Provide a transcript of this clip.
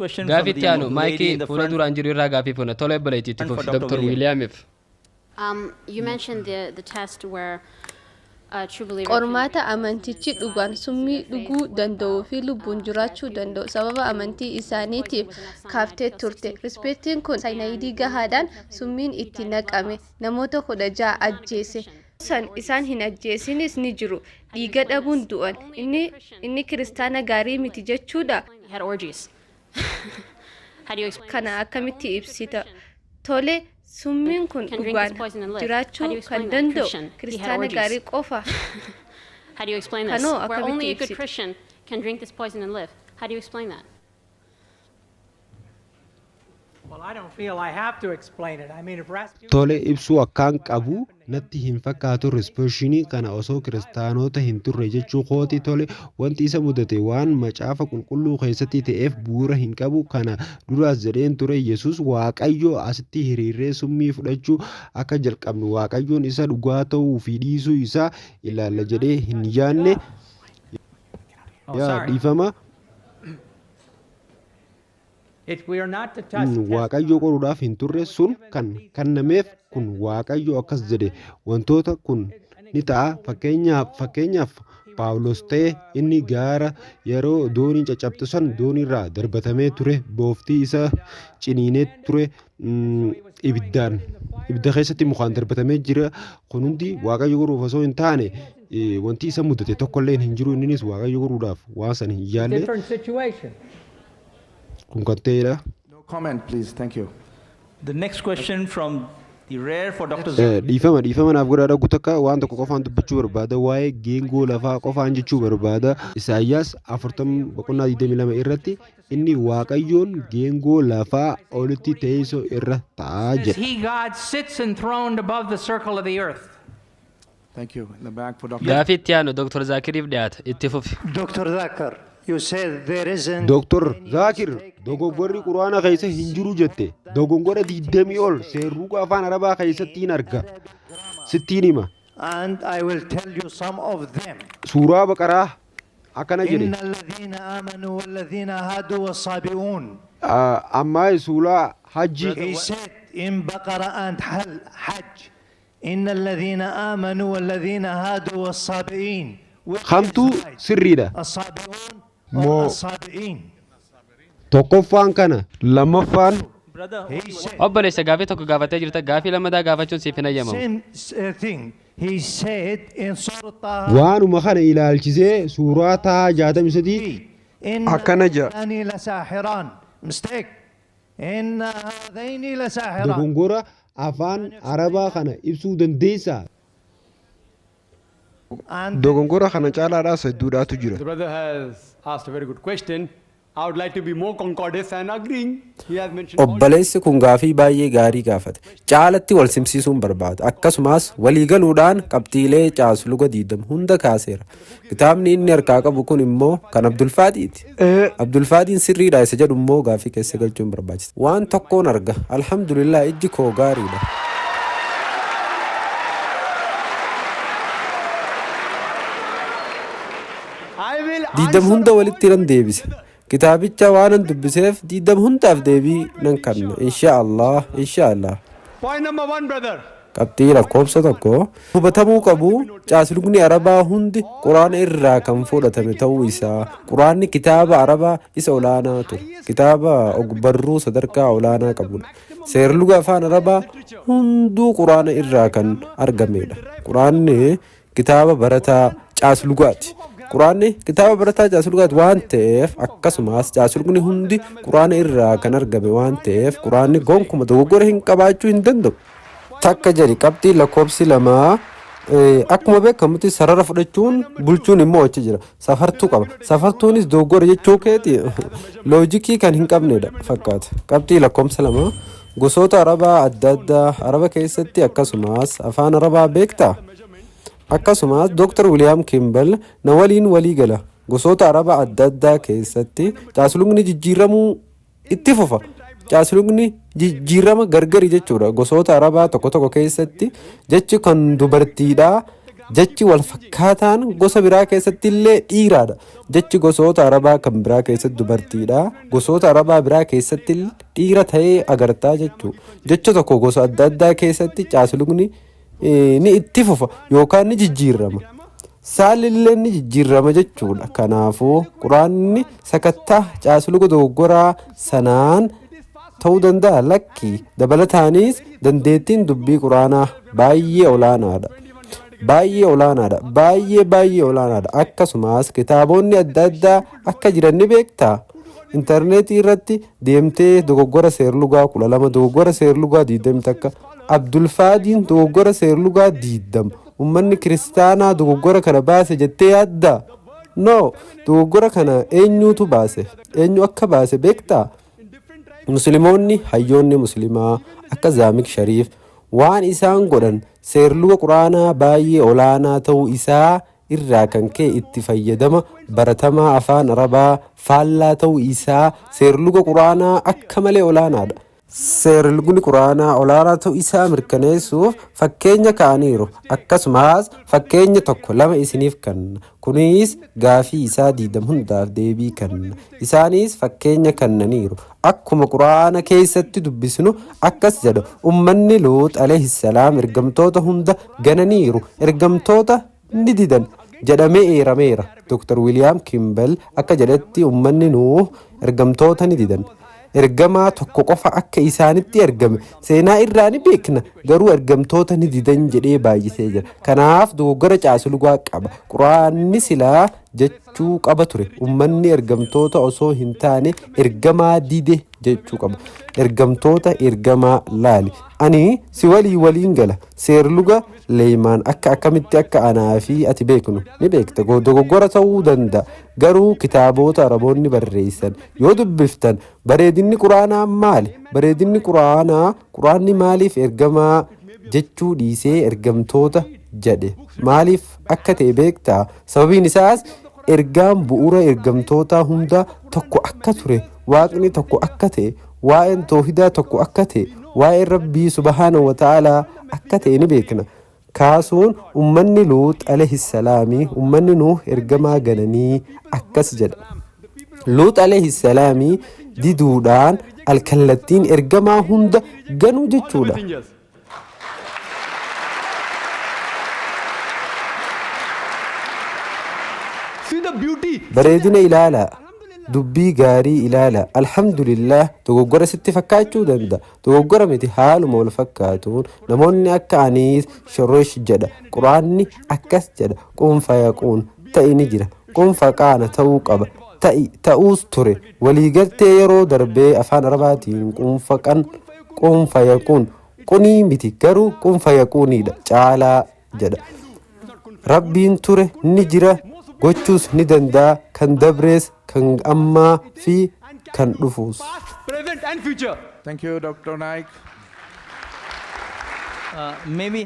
Question from Gaafii the itti aanu lady maayikii in the fuula front duraan jiru irraa gaafii fuuna. Tole obboleettii itti for fufi. Dr. Dr. William. Wiiliyaamiif. You mentioned the test where a true believer can Qormaata amantichi dhugaan summii dhuguu danda'uu fi lubbuun jiraachuu danda'u sababa amantii isaaniitiif kaaftee turte. Rispeetiin kun saayinaayidii gahaadhaan summiin itti naqame namoota 16 ajjeese. San isaan hin ajjeesinis ni jiru. Dhiiga dhabuun du'an. Inni kiristaana gaarii miti jechuudha. He had orgies. How do you explain Kana this? akkamitti ibsita? Tole, summiin kun Can drink this dhugaan poison and live. How jiraachuu do you kan explain that? danda'u Christian, he had kiristaana orgies. gaarii qofa. How do you explain this? Kanoo Where akkamitti only a good ibsita? Christian can drink this poison and live. How do you explain that? Well, I don't feel I have to explain it. I mean, if Rasputin Tole, ibsuu akkaan qabu natti hin fakkaatu. Rispeeshinii kana osoo kiristaanota hin turre jechuu kooti. Tole, wanti isa mudate waan macaafa qulqulluu keessatti ta'eef bu'uura hin qabu. Kana duraas jedheen ture, Yesus Waaqayyo asitti hiriirree summii fudhachuu akka jalqabnu Waaqayyoon isa dhugaa ta'uu fi dhiisuu isaa ilaalla jedhee hin yaanne. Oh, Yaa sorry. dhiifama. It, we are not to touch test Waaqayyo qoruudhaaf hin turre. Sun kan kennameef kun Waaqayyo akkas jedhe, wantoota kun ni ta'a. Fakkeenyaaf Paawulos ta'e, inni gaara yeroo dooniin caccabxe san dooniirraa darbatamee ture, booftii isa ciniinee ture, ibiddaan ibidda keessatti mukaan darbatamee jira. Kun hundi Waaqayyo qoruuf osoo hin taane wanti isa mudate tokkollee hin jiru. Inninis Waaqayyo qoruudhaaf waan san hin yaalle. Different situation. Kun kan ta'edha. No comment, please. Thank you. The next question from the rear for Dr. Dhiifama naaf godhaa, dhaggu takka waan tokko qofaan dubbachuu barbaada. Waa'ee geengoo lafaa qofaan jechuu barbaada. Isaayyaas 40 boqonnaa 22 irratti inni Waaqayyoon geengoo lafaa olitti teessoo irra taa'aa Says jedha. he, God, sits enthroned above the circle of the earth. Thank you. In the back for Dr. Gaafii itti aanu Dr. Zaakiriif dhiyaata. Itti fufi. Dr. Zakir, you said there isn't Dooktor Zaakir, dogoggorri Quraana keessa hin jiru jette. Dogoggora 20 ol seerruuqa afaan Arabaa keessatti hin arga. Sittiin hima. And I will tell you some of them. Suuraa Baqaraa akkana jedhe. إن الذين آمنوا والذين هادوا والصابئون. Ammaa suuraa Hajji. He said in Baqarah and Hajj, إن الذين آمنوا والذين هادوا والصابئين. Which is Kamtu right? sirriidha? الصابئون or Moo الصابئين? tokkoffaan kana, lammaffaan Brother, He said Obboleessa, gaafii tokko gaafatee jirta. Gaafii lammataa gaafachuun siif hin hayyamamu. same thing. He said in Surah Taha, Waanuma kana ilaalchisee suuraa Tahaa 63 إن akkana jedha. هذان لساحران. Mistake. إن هذين لساحران. Dogongora afaan Arabaa kana ibsuu dandeessaa? And Dogongora kana caalaadhaas hedduudhaatu jira. The brother has asked a very good question. I would like to be more concordant and agreeing. He has mentioned all Obboleessi kun gaafii baay'ee gaarii gaafate. Caalatti wal simsiisuun barbaada. Akkasumas waliigaluudhaan qabxiilee caasluga 20 hunda kaaseera. Kitaabni inni harkaa qabu kun immoo kan Abdulfaatiiti. Abdulfaatiin sirriidha isa jedhu immoo gaafii keessa galchuun barbaachisa. Waan tokkoon arga. Alhamdulillah, ijji koo gaariidha. I will 20 answer hunda walitti nan deebisa. Kitaabicha waanan dubbiseef 20 hundaaf deebii nan kenna. Insha Allah, insha Allah. Point number one, brother. Qabxii lakkoofsa 1 hubatamuu qabu: caaslugni Arabaa hundi Quraana irraa kan fudhatame ta'uu isaa. Quraanni kitaaba Arabaa isa olaanaa ture, kitaaba ogbarruu sadarkaa olaanaa qabudha. Seerluga afaan Arabaa hunduu Quraana irraa kan argamedha. Quraanni kitaaba barataa caaslugaati. Quraanni kitaaba barataa caaslugaati waan ta'eef, akkasumas caaslugni hundi Quraana irraa kan argame waan ta'eef, Quraanni gonkuma dogoggora hin qabaachuu hin danda'u. Takka jedhi. Qabxii lakkoofsi 2, akkuma beekamutti sarara fudhachuun bulchuun immoo achi jira, safartuu qaba. Safartuunis dogoggora jechuu keeti loojikii kan hin qabnedha fakkaata. Qabxii lakkoofsa 2, gosoota Arabaa adda addaa Araba keessatti, akkasumas afaan Arabaa beektaa? Akkasumas Dr. Wiiliyaam Kimbal na waliin walii gala. Gosoota Arabaa adda addaa keessatti caaslugni jijjiiramuu itti fufa. Caaslugni jijjiirama gargari jechuudha. Gosoota Arabaa tokko tokko keessatti jechi kan dubartiidhaa Jechi wal fakkaataan gosa biraa keessatti illee dhiiraadha. Jechi gosoota Arabaa kan biraa keessatti dubartiidha. Gosoota Arabaa biraa keessatti dhiira ta'ee agartaa jechuudha. Jecha tokko gosa adda addaa keessatti caaslugni ni itti fufa yookaan ni jijjiirama. Saalli illee ni jijjiirama jechuudha. Kanaafuu Quraanni sakattaa caasluga dogoggoraa sanaan ta'uu danda'a. Lakki, dabalataanis dandeettiin dubbii Quraanaa baay'ee olaanaadha. Baay'ee olaanaadha. Baay'ee baay'ee olaanaadha. Akkasumas kitaabonni adda addaa akka jiran ni beektaa? Intarneetii irratti deemtee dogoggora seerlugaa 12, dogoggora seerlugaa 21, Abdulfaadiin dogoggora seerlugaa 20, uummanni kiristaanaa dogoggora kana baase jettee yaaddaa? No, dogoggora kana eenyutu baase? Eenyu akka baase beektaa? Musliimoonni, hayyoonni Musliimaa akka Zaamik Shariif waan isaan godhan seerluga Quraanaa baay'ee olaanaa ta'uu isaa irraa kan ka'e itti fayyadama baratamaa afaan Arabaa faallaa ta'uu isaa. Seerluga Quraanaa akka malee olaanaadha. Seerlugni Quraanaa olaanaa ta'uu isaa mirkaneessuuf fakkeenya ka'aniiru. Akkasumas fakkeenya tokko lama isiniif kenna. Kunis gaafii isaa 20 hundaaf deebii kenna. Isaanis fakkeenya kennaniiru. Akkuma Quraana keessatti dubbisnu akkas jedha: ummanni Luux alayhissalaam ergamtoota hunda gananiiru, ergamtoota ni didan jedhamee eerameera. Dr. Wiiliyaam Kimbel akka jedhetti ummanni Nuuh ergamtoota ni didan. Ergamaa tokko qofa akka isaanitti ergame seenaa irraa ni beekna, garuu ergamtoota ni didan jedhee baay'isee jira. Kanaaf dogoggora caaslugaa qaba. Quraanni silaa jechuu qaba ture ummanni ergamtoota osoo hin taane ergamaa dide jechuu qaba. Ergamtoota, ergamaa laali. Ani si walii waliin gala. Seerluga leeymaan akka akkamitti akka anaa fi ati beeknu ni beekta. Dogoggora ta'uu danda'a. Garuu kitaabota Araboonni barreessan yoo dubbiftan, bareedinni Quraanaa maali? Bareedinni Quraanaa, Quraanni maaliif ergamaa jechuu dhiisee ergamtoota jedhe? Maaliif akka ta'e beektaa? Sababiin isaas ergaan bu'uura ergamtootaa hunda tokko akka ture, Waaqni tokko akka ta'e, waa'een toohidaa tokko akka ta'e, waa'een Rabbii subhaana wa ta'aalaa akka ta'e ni beekna. Kaasuun ummanni Luux alayhissalaamii, ummanni Nuuh ergamaa gananii akkas jedha. Luux alayhissalaamii diduudhaan alkallattiin ergamaa hunda ganuu jechuudha. Messengers. See the beauty. Bareedina ilaalaa. Dubbii gaarii ilaala. Alhamdulillah, dogoggora sitti fakkaachuu danda'a. Dogoggora miti. Haaluma wal fakkaatuun namoonni akka Aniis Shorosh jedha. Quraanni akkas jedha: kun fayaquun ta'i ni jira. Kun faqaana ta'uu qaba. Ta'i ta'uus ture. Waliigaltee yeroo darbee afaan Arabaatiin qunfaqan, kun fayaquun qunii miti, garuu kun fayaquunidha caalaa jedha. Rabbiin ture, ni jira, gochuus ni danda'a, kan dabrees, kan ammaa fi kan dhufuus. Past, present, and future. Thank you, Dr. Naik. Maybe